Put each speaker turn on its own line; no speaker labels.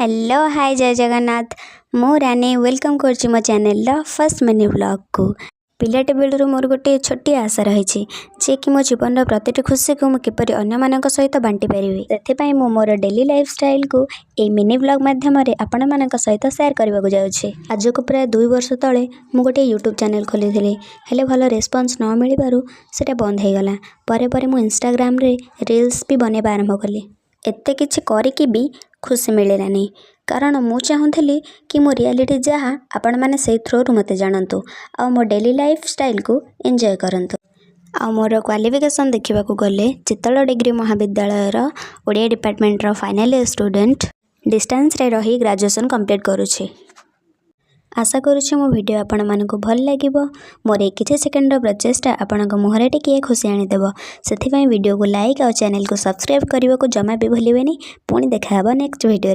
Hello, ହାଏ, ଜୟ ଜଗନ୍ନାଥ। ମୁଁ ରାନୀ welcome କରୁଛି ମୋ ଚ୍ୟାନେଲର ଫାର୍ଷ୍ଟ ମିନି ବ୍ଲଗ୍କୁ। ପିଲାଟି ବେଳରୁ ମୋର ଗୋଟିଏ ଛୋଟିଆ ଆଶା ରହିଛି ଯେ କି ମୋ ଜୀବନର ପ୍ରତିଟି ଖୁସିକୁ ମୁଁ କିପରି ଅନ୍ୟମାନଙ୍କ ସହିତ ବାଣ୍ଟି ପାରିବି। ସେଥିପାଇଁ ମୁଁ ମୋର ଡେଲି ଲାଇଫ୍ ଷ୍ଟାଇଲକୁ ଏଇ ମିନି ବ୍ଲଗ୍ ମାଧ୍ୟମରେ ଆପଣମାନଙ୍କ ସହିତ ସେୟାର କରିବାକୁ ଯାଉଛି। ଆଜକୁ ପ୍ରାୟ 2 ବର୍ଷ ତଳେ ମୁଁ ଗୋଟିଏ ୟୁଟ୍ୟୁବ୍ ଚ୍ୟାନେଲ୍ ଖୋଲିଥିଲି। ହେଲେ ଭଲ ରେସ୍ପନ୍ସ ନ ମିଳିବାରୁ ସେଇଟା ବନ୍ଦ ହୋଇଗଲା। ପରେ ପରେ ମୁଁ ଇନଷ୍ଟାଗ୍ରାମରେ ରିଲ୍ସ ବି ବନେଇବା ଆରମ୍ଭ କଲି। ଏତେ କିଛି କରିକି ବି ଖୁସି ମିଳିଲାନି, କାରଣ ମୁଁ ଚାହୁଁଥିଲି କି ମୋ ରିଆଲିଟି ଯାହା, ଆପଣମାନେ ସେଇ ଥ୍ରୋରୁ ମୋତେ ଜାଣନ୍ତୁ ଆଉ ମୋ ଡେଲି ଲାଇଫ୍ ଷ୍ଟାଇଲକୁ ଏନ୍ଜୟ କରନ୍ତୁ। ଆଉ ମୋର କ୍ୱାଲିଫିକେସନ୍ ଦେଖିବାକୁ ଗଲେ, ଚିତ୍ତଳ ଡିଗ୍ରୀ ମହାବିଦ୍ୟାଳୟର ଓଡ଼ିଆ ଡିପାର୍ଟମେଣ୍ଟର ଫାଇନାଲ୍ ଇୟର୍ ଷ୍ଟୁଡ଼େଣ୍ଟ, ଡିଷ୍ଟାନ୍ସରେ ରହି ଗ୍ରାଜୁଏସନ୍ କମ୍ପ୍ଲିଟ୍ କରୁଛି। ଆଶା କରୁଛି ମୋ ଭିଡ଼ିଓ ଆପଣମାନଙ୍କୁ ଭଲ ଲାଗିବ। ମୋର ଏଇ କିଛି ସେକେଣ୍ଡର ପ୍ରଚେଷ୍ଟା ଆପଣଙ୍କ ମୁହଁରେ ଟିକିଏ ଖୁସି ଆଣିଦେବ। ସେଥିପାଇଁ ଭିଡ଼ିଓକୁ ଲାଇକ୍ ଆଉ ଚ୍ୟାନେଲକୁ ସବସ୍କ୍ରାଇବ୍ କରିବାକୁ ଜମା ବି ଭୁଲିବେନି। ପୁଣି ଦେଖାହେବ ନେକ୍ସଟ ଭିଡ଼ିଓରେ।